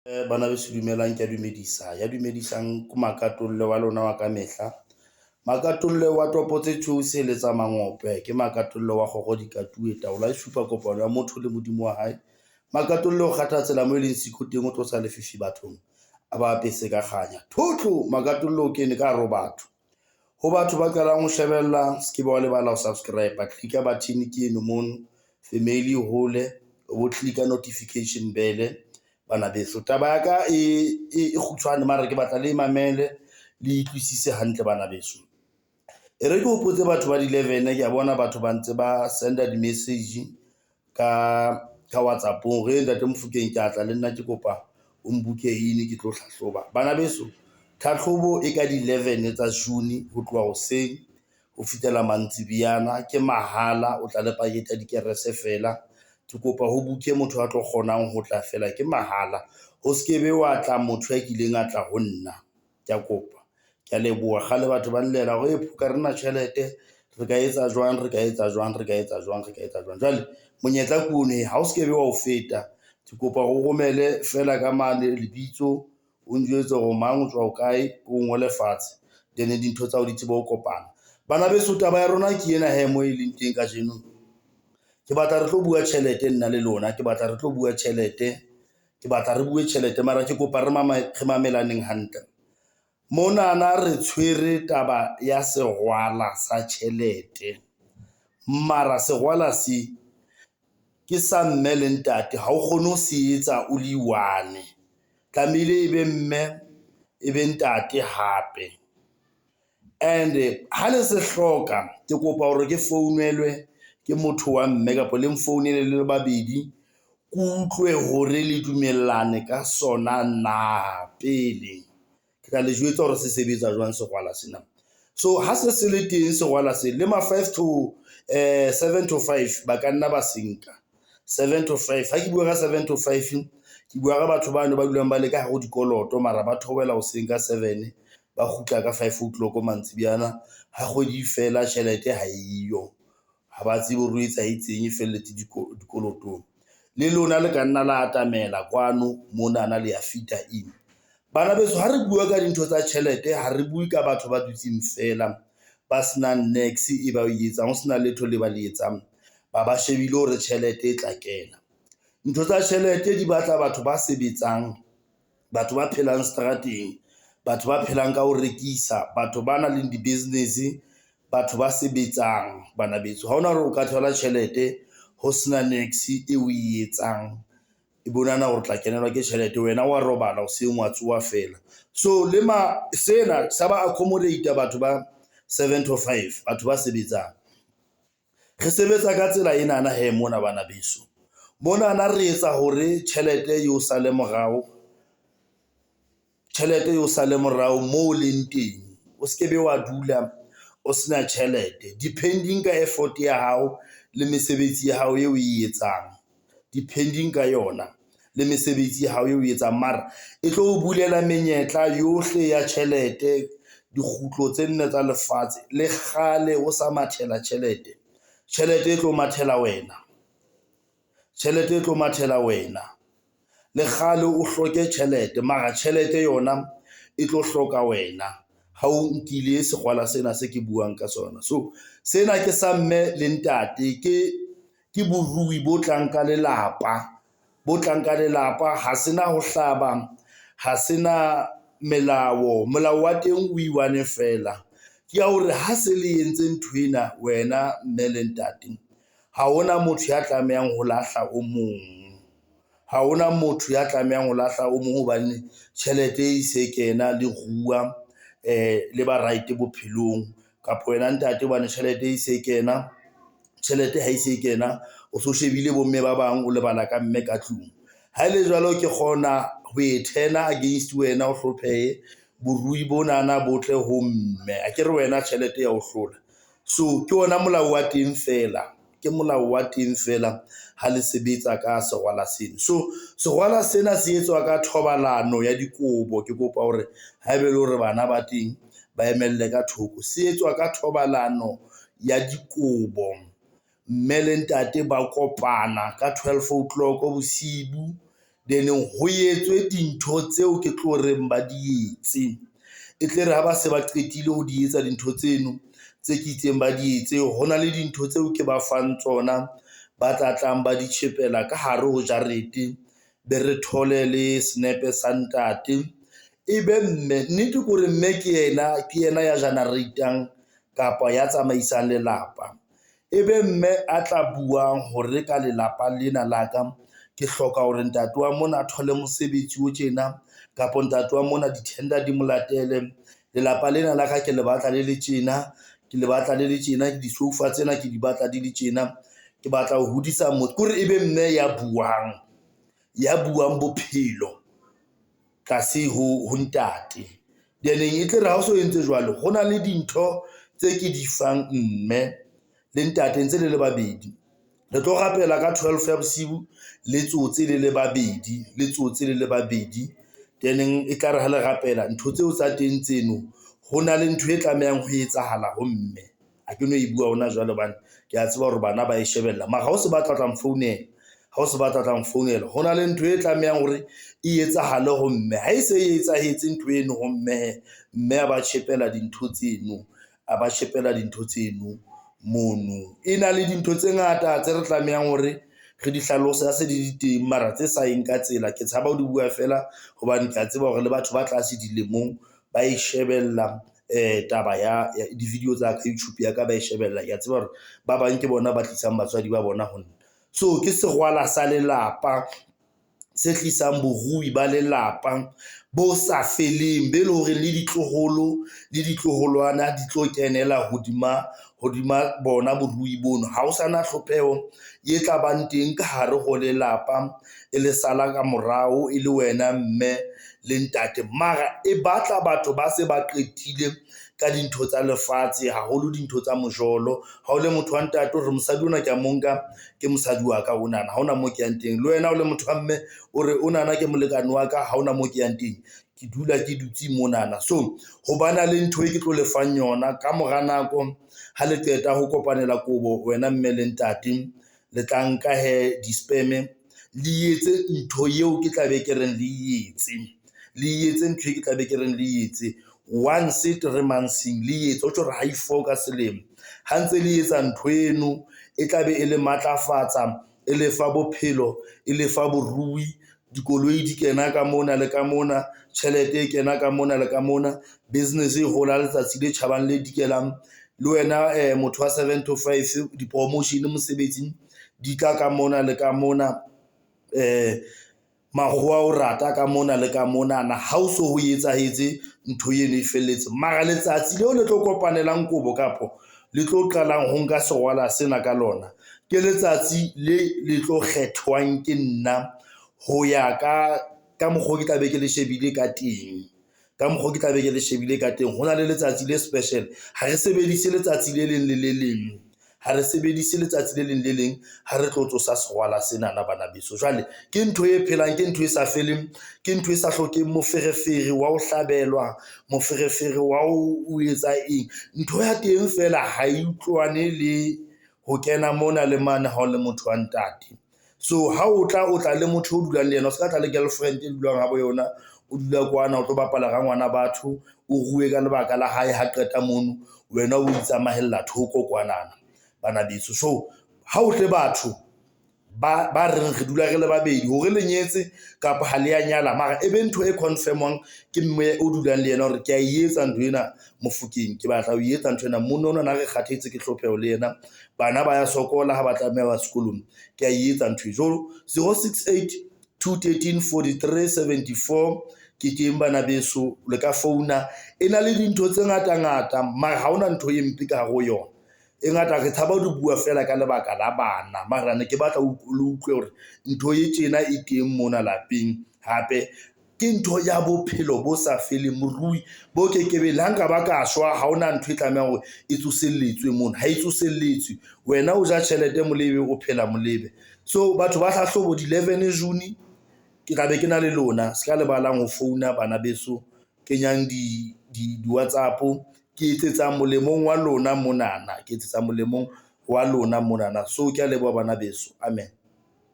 Bana beso dumelang kea dumedisa, ya dumedisang ke Makatolle wa lona wa kamehla. Makatolle wa topo tse theose le tsa mangope, ke Makatolle wa kgoro di katuwe taolo ha e supa kopano ya motho le Modimo wa hae. Makatolle o kgatha tsela moo e leng siko teng, o tlosa lefifi bathong a ba apese ka kganya. Thotho Makatolle o kene ka hare ho batho, ho batho ba qalang ho shebella se ke be wa lebala ho subscribe, click-a button ke eno mono family e hole o bo click-a notification bell bana beso. Taba ya ka e kgutshwane mara ke batla le mamele le utlwisise hantle bana beso. E re ke hopotse batho ba di-eleven kea bona batho ba ntse ba send-a di-message ka WhatsApp-ong hore ntate Mofokeng ke atla le nna ke kopa o m-book-e in ke tlo hlahloba. Bana beso tlhatlhobo e ka di-eleven tsa June ho tloha hoseng ho fihlela mantsibuyana, ke mahala o tla le pakete ya dikerese feela. Ke kopa ho book-e motho a tlo kgonang ho tla feela ke mahala, ho se ke be wa tla motho a kileng a tla ho nna, kea kopa kea leboha. Kgale batho ba llela hore Phoka ha rena tjhelete, re ka etsa jwang, re ka etsa jwang, re ka etsa jwang, re ka etsa jwang. Jwale monyetla ke ono hee ha o se ke be wa o feta, ke kopa o romele feela ka mane lebitso, o njwetse hore o mang, o tswa ho kae, o ngole fatshe then dintho tsa hao di tsebe ho kopana. Bana beso taba ya rona ke ena hee moo e leng teng kajeno, ke batla re tlo bua tjhelete nna le lona, ke batla re tlo bua tjhelete, ke batla re bue tjhelete mara ke kopa re mamelaneng hantle. Monana re tshwere taba ya sehwala sa tjhelete, mara sehwala se ke sa mme le ntate ha o kgone ho se etsa o le i-one, tlamehile e be mme e be ntate hape. And-e ha le se hloka, ke kopa hore ke founelwe ke motho wa mme kapa le nfounele le le babedi, ke utlwe hore le dumellane ka sona na pele. Ke tla le jwetsa hore se sebetsa jwang sehwala sena. So ha se se le teng sehwala se le ma five to seven to five ba ka nna ba se nka, seven to five. Ha ke bua ka seven to five, ke bua ka batho bano ba dulang ba le ka hare ho dikoloto mara ba theohela hoseng ka seven, ba kgutla ka five o'clock mantsibuyana. Ha kgwedi e fela tjhelete ha eyo, ha ba tsebe hore ho etsahetseng e felletse dikolotong. Le lona le ka nna la atamela kwano monana le ya fit-a in. Bana beso ha re bua ka dintho tsa tjhelete, ha re bue ka batho ba dutseng feela ba senang niks e ba e etsang, ho sena letho le ba le etsang, ba ba shebile hore tjhelete e tla kena. Ntho tsa tjhelete di batla batho ba sebetsang, batho ba phelang seterateng, batho ba phelang ka ho rekisa, batho ba nang le di-business, batho ba sebetsang bana beso. Ha hona hore o ka thola tjhelete ho sena niks eo oe etsang, e be o nahana hore o tla kenelwa ke tjhelete, wena wa robala hoseng wa tsoha feela. So le ma sena sa ba accommodate-a batho ba seven to five, batho ba sebetsang. Re sebetsa ka tsela enana hee mona bana beso, monana re etsa hore tjhelete eo sale morao, tjhelete eo sale morao moo leng teng. O se ke be wa dula o sena tjhelete depending ka effort ya hao le mesebetsi ya hao eo oe etsang, depending ka yona le mesebetsi ya hao eo oe etsang. Mara e tlo o bulela menyetla yohle ya tjhelete, dikgutlo tse nne tsa lefatshe le kgale o sa mathela tjhelete, tjhelete e tlo mathela wena, tjhelete e tlo mathela wena. Le kgale o hloke tjhelete mara tjhelete yona e tlo hloka wena ha o nkile sehwala sena se ke buang ka sona. So sena ke sa mme le ntate, ke borui bo tlang ka lelapa, bo tlang ka lelapa. Ha sena ho hlaba, ha sena melao, molao wa teng o i-one feela ke ya hore ha se le entse nthwena wena mme le ntate, ha hona motho ya tlamehang ho lahla o mong, ha hona motho ya tlamehang ho lahla o mong hobane tjhelete e se kena le rua le ba right bophelong. Kapa wena ntate hobane tjhelete e se kena, tjhelete ha e se kena, o so shebile bo mme ba bang o lebala ka mme ka tlung. Ha ele jwalo, ke kgona ho e turn-a against wena o hlophehe, borui bonana bo tle ho mme, akere wena tjhelete ya ho hlola. So ke ona molao wa teng feela, ke molao wa teng feela ha le sebetsa ka sehwala sena. So sehwala sena se etswa ka thobalano ya dikobo, ke kopa hore haeba e le hore bana ba teng ba emelle ka thoko. Se etswa ka thobalano ya dikobo, mme le ntate ba kopana ka twelve o'clock bosibu. Then ho etswe dintho tseo ke tlo reng ba di etse. E tle re ha ba se ba qetile ho di etsa dintho tseno tse ke itseng ba di etse, ho na le dintho tseo ke ba fang tsona, ba tla tlang ba di tjhepela ka hare ho jarete. Be re thole le senepe sa ntate ebe mme nnete ke hore mme ke yena ya generate-ang kapa ya tsamaisang lelapa. Ebe mme a tla buang hore ka lelapa lena la ka, ke hloka hore ntate wa mona a thole mosebetsi o tjena kapa ntate wa mona di-tender di mo latele. Lelapa lena la ka ke le batla le le tjena, ke le batla le le tjena, disoufa tsena ke di batla di le tjena, ke batla ho hodisa motse kore ebe mme ya buang, ya buang bophelo tlase ho ntate. Then e tle re ha o so entse jwalo, ho na le dintho tse ke di fang mme le ntate ntse le le babedi. Re tlo rapela ka 12 ya bosiu le tsotse le le babedi, le tsotse le le babedi. Then e tlare ha le rapela ntho tseo tsa teng tseno, ho na le ntho e tlamehang ho etsahala ho mme. Ha ke no e bua hona jwale hobane ke a tseba hore bana ba e shebella mara ha o se batla o tla nfounela, ha o se batla o tla nfounela. Ho na le ntho e tlamehang hore e etsahale ho mme ha e se e etsahetse ntho eno ho mme hee, mme a ba tjhepela dintho tseno, a ba tjhepela dintho tseno mono. E na le dintho tse ngata tse re tlamehang hore re di hlalose ha se di le teng mara tse sa yeng ka tsela. Ke tshaba ho di bua feela hobane ke a tseba hore le batho ba tlase dilemong ba e shebella taba ya di-video tsa ka YouTube ya ka ba e shebella. Ke a tseba hore ba bang ke bona ba tlisang batswadi ba bona ho nna. So ke serwala sa lelapa se tlisang borui ba lelapa bo sa feleng, be leng hore le ditloholo le ditloholwana di tlo kenela hodima bona borui bono. Ha ho sana tlhopheho e tla bang teng ka hare ho lelapa, e le sala ka morao, e le wena mme le ntate. Mara e batla batho ba se ba qetile ka dintho tsa lefatshe, haholo dintho tsa mojolo. Ha o le motho wa ntate hore mosadi ona ke a mo nka, ke mosadi wa ka onana ha hona moo ke yang teng. Le wena o le motho wa mme o re onana ke molekane wa ka, ha hona moo ke yang teng, ke dula ke dutse monana. So ho bana le ntho e ke tlo lefang yona ka mora nako ha le qeta ho kopanela kobo wena mme le ntate, le tla nka hee di-sperm-e le etse ntho eo ke tla be ke reng le etse, le etse ntho e ke tla be ke reng le etse once 3 months-eng le etse, ho tjho hore ha i four ka selemo. Ha ntse le etsa ntho eno e tla be e le matlafatsa, e lefa bophelo, e lefa borui, dikoloi di kena ka mona le ka mona, tjhelete e kena ka mona le ka mona, business e hola letsatsi le tjhabang le dikelang. Le wena motho wa 7 to 5 di-promotion mosebetsing di tla ka mona le ka mona, makgowa o rata ka mona le ka monana. Ha o so ho etsahetse ntho eno e felletse, mara letsatsi leo le tlo kopanelang kobo kapo le tlo qalang ho nka serwala sena ka lona, ke letsatsi le le tlo kgethwang ke nna ho ya ka mokgwa o ke tla be ke le shebile ka teng, ka mokgwa o ke tla be ke le shebile ka teng. Ho na le letsatsi le special, ha re sebedise letsatsi le leng le le leng, ha re sebedise letsatsi le leng le leng ha re tlo tsosa serwala senana bana beso. Jwale ke ntho e phelang, ke ntho e sa feleng, ke ntho e sa hlokeng moferefere wa ho hlabelwa, moferefere wa ho etsa eng. Ntho ya teng feela ha e utlwane le ho kena mona le mane ha o le motho wa ntate. So ha o tla, o tla le motho o dulang le yena, o ska tla le girlfriend e dulang ha bo yona, o dula kwana o tlo bapala ka ngwana batho, o rue ka lebaka la hae, ha qeta mono wena o itsamahella thoko kwanana bana beso. So ha o tle batho ba reng re dula re le babedi hore le nyetse kapa ha le ya nyala, mara e be ntho e confirm-wang ke mme o dulang le yena hore ke a e etsa ntho ena Mofokeng, ke batla ho etsa ntho ena. Monna ona na re kgathetse ke hlopheho le yena, bana ba ya sokola ha ba tlameha ba sekolong, ke a e etsa ntho e. So 068 213 43 74 ke teng bana beso, le ka founa. E na le dintho tse ngata ngata, mara ha hona ntho e mpe ka hare ho yona. E ngata re tshaba ho di bua feela ka lebaka la bana, mara ne ke batla le utlwe hore ntho e tjena e teng mona lapeng. Hape ke ntho ya bophelo bo sa feleng, morui bo kekebeng. Le ha nka ba ka shwa, ha hona ntho e tlamehang hore e tsoselletswe mona, ha e tsoselletswe. Wena o ja tjhelete molebe, o phela molebe. So batho ba hlahlobo di 11 June ke tla be ke na le lona. Se ka lebalang ho founa bana beso, kenyang di WhatsApp. Ke etsetsang molemong wa lona monana, ke etsetsang molemong wa lona monana. So ke a leboha bana beso, amen.